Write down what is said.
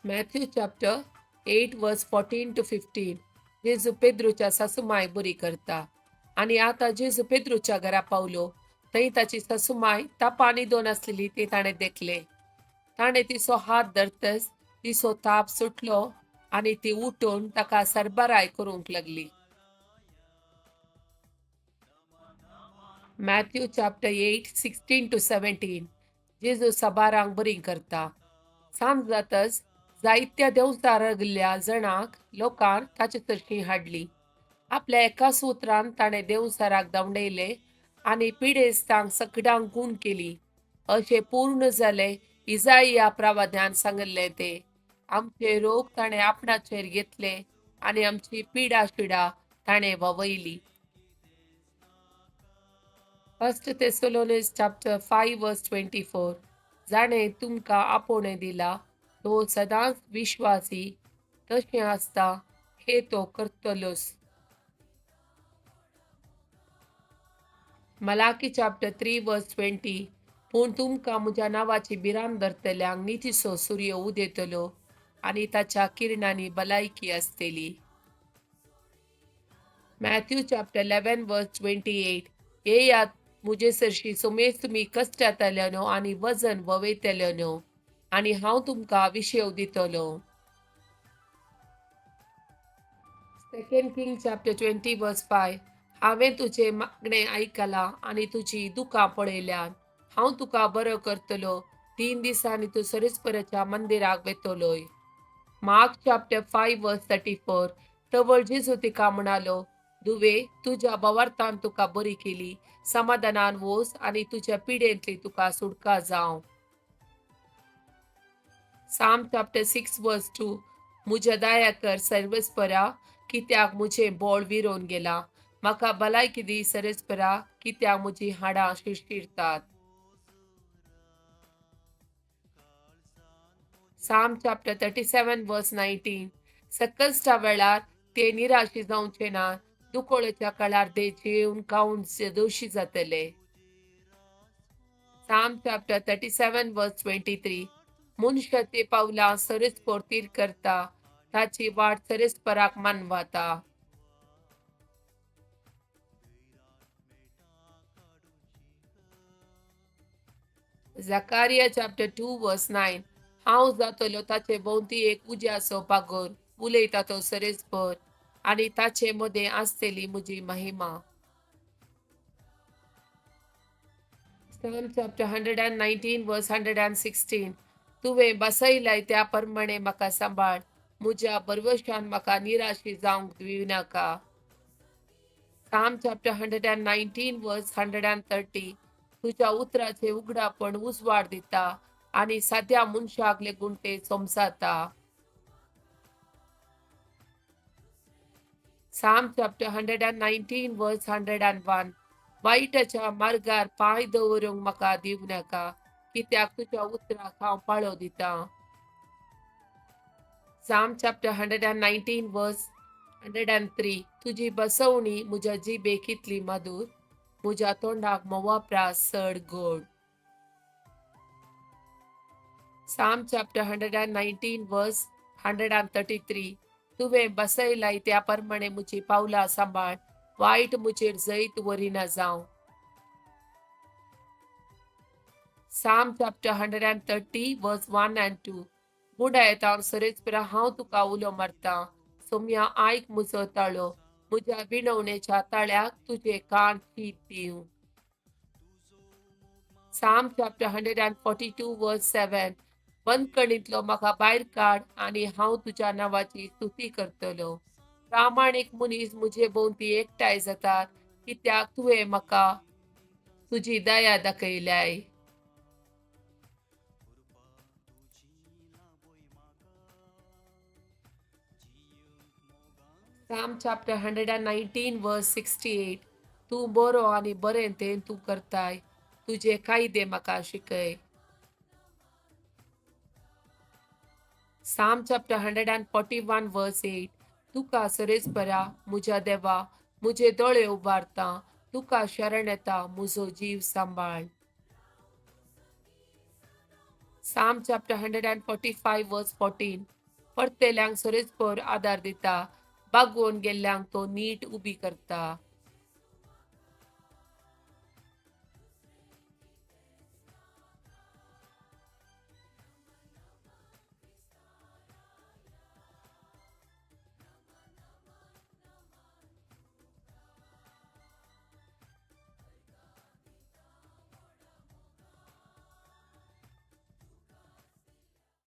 Matthew chapter 8 verse 14 to 15. जेजू पेद्रूच्या सासूमाय बरी करता. आनी आतां जेजू पेद्रूच्या घरा पावलो थंय ताची सासूमाय तापान न्हिदोन आसलेली ती ताणें देखले. ताणें तिचो हात धरतच तिचो ताप सुटलो आनी ती उठून ताका सरबराय करूंक लागली. Matthew chapter 8 16 to 17. जेजू साबारांक बरी करता. सांज जातच जायत्या देंवचारागल्या जणांक लोकांक ताचे सरशीं हाडली. आपल्या एकाच उतरान ताणें देंवचाराक धांवडयले आनी पिडेस्तांक सगळ्यांक गूण केली. अशें पूर्ण जालें इजाइया प्रवाद्यान सांगिल्लें तें, आमचे रोग ताणें आपणाचेर घेतले आनी आमची पिडा शिडा ताणें व्हांवयली. First Thessalonians chapter 5 verse 24. जाणें तुमकां आपोवणें दिलां तो सदांच विश्वासी, तशें आसता हें तो करतलोच. Malachi chapter 3 verse 20. पूण तुमकां म्हज्या नांवाची भिरांत धरतल्यांक नितीचो सूर्य उदेतलो आनी ताच्या किरणांनी भलायकी आसतली. Matthew chapter 11 verse 28. येयात म्हजे सरशी सुमेज तुमी कश्टांतल्यानो आनी वजन ववेतल्यानो आनी हांव तुमकां विशेव दितलो. Second King chapter 20 verse 5. हांवें तुजें मागणें आयकलां आनी तुजी दुकां पळयल्यात. हांव तुका बरो करतलो. 3 दिसांनी तूं सरेस्पराच्या मंदिराक वेतलोय. Mark chapter 5 verse 34. तवळ जेजू तिका म्हणालो, धुवे, तुज्या भावार्थान तुका बरी केली. समाधानान वोस आनी तुज्या पिडेंतली तुका सुटका जावं. Psalm chapter 6 verse 2. म्हज्या दया कर सर्वेस्परा, कित्याक म्हजें बोळ विरोन गेलां. म्हाका भलायकी दी सर्वेस्परा, कित्याक म्हजीं हाडां शिरशिरतात. Psalm chapter 37 verse 19. सकश्टा वेळार ते निराशी जावचे ना, दुकोळाच्या काळार ते जेवन खावन दोशी जातले. Psalm chapter 37 verse 23. मनशाची पावलां सरेस्पर थीर करता, ताची वाट सरेस्पराक मानवता. Zechariah chapter 2 verse 9. हांव जातलो ताचे भोंवती एक उज्याचो पागोर, उलयता तो सरेस्पर, आनी ताचे मदें आसतली म्हजी महिमा. Psalm chapter 119 verse 116. तुवें बसयलाय त्या प्रमाणे म्हाका सांबाळ, म्हज्या भरवशान म्हाका निराशी जावंक दिवनाका. Psalm chapter 119 verse 130. तुज्या उतराचें उगडापण उजवाड दिता आनी साद्या मनशाक लेगून तें समजाता. Psalm chapter 119 verse 101. वायटाच्या मार्गार पांय दवरूंक म्हाका दिवं नाका, कित्याक तुज्या उतराक हांव पाळो दितां. Psalm chapter 119 verse 103. तुजी बसवणी म्हज्या जिबेक कितली मधूर, म्हज्या तोंडाक म्होंवा चड गोड. Psalm chapter 119 verse 133. तुवें बसयलाय त्या प्रमाणे म्हजी पावलां सांबाळ, वायट म्हजेर जैत व्हरिना जावं. Psalm chapter 130 verse 1 and 2. बुडायतां सरेस्परा हांव तुका उलो मारतां, सोम्या आयक म्हजो ताळो, म्हज्या विणवणेच्या ताळ्याक तुजे कान शीत दिवं. Psalm chapter 142 verse 7. बंदखणींतलो म्हाका भायर काड आनी हांव तुज्या नांवाची स्तुती करतलो. प्रामाणीक मनीस म्हजे भोंवती एकठांय जातात, कित्याक तुवें म्हाका तुजी दया दाखयल्याय. Psalm chapter 119 verse 68. तूं बरो आनी बरें तें तूं करताय, तुजे कायदे म्हाका शिकय. Psalm chapter 141 verse 8. तुका सरेस्परा म्हज्या देवा म्हजे दोळे उबारता, तुका शरण येता, म्हजो जीव सांबाळ. Psalm chapter 145 verse 14, परतेल्यांक सोरेसपोर आदार दिता, बागवोन गेल्ल्यांक तो नीट उबी करता.